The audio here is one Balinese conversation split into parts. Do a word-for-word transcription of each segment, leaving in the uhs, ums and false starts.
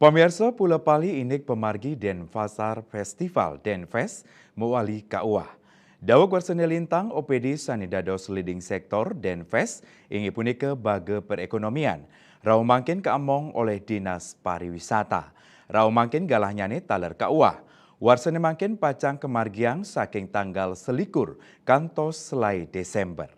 Pamirsa, pula pali indik pamargi Denpasar Festival Denfest mawali kauwah. Daweg warsane lintang, O P D sane dados leading sector Denfest inggih punika baga perekonomian. Rauh mangkin kaemong olih Dinas Pariwisata. Rauh mangkin galahnyane taler kauwah. Warsane mangkin pacang kamargiang saking tanggal selikur kantos selae Desember.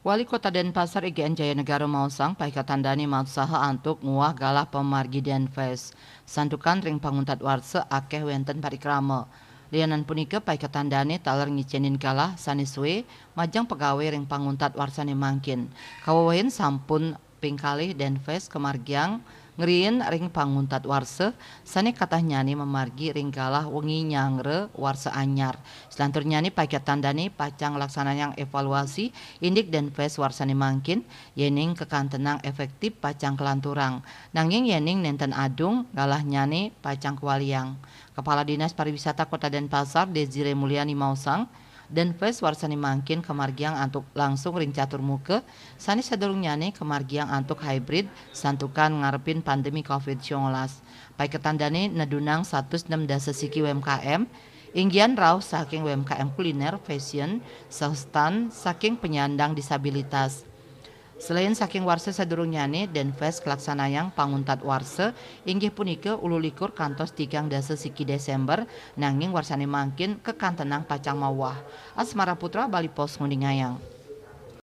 Wali Kota Denpasar I G N Jaya Negara maosang, paiketan dane mautsaha antuk nguwah galah pamargi Denfest, santukan ring panguntat warsa akeh wenten parikrama. Lianan punika, paiketan dane taler ngicenin galah sane suwe majeng pegawai ring panguntat warsane mangkin. Kawewehin sampun ping kalih Denfest kamargiang ngriin ring panguntat warsa, sane katahnyane mamargi ring galah wengi nyanggra warsa anyar. Salanturnyane paiketan dane pacang nglaksanayang evaluasi indik Denfest warsane mangkin, yening kakantenang efektif pacang kalanturang. Nanging yening nenten adung, galahnyane pacang kawaliang. Kepala Dinas Pariwisata Kota Denpasar, Desire Mulyani maosang, Denfest warsane mangkin kamargiang antuk langsung ring catur muka, sane sadurungnyane kamargiang antuk hybrid, santukan ngarepin pandemi covid sembilan belas. Paiketan dane nedunang satus nem dasa siki U M K M, inggihan rauh saking U M K M kuliner, fashion, sahustan saking penyandang disabilitas. Selain saking warsa sadurungnyane, Denfest kalaksanayang panguntat warsa, inggih punika ulu likur kantos tigang dasa siki Desember, nanging warsane mangkin kakantenang pacang mauwah. Asmara Putra, Bali Post, nguningayang.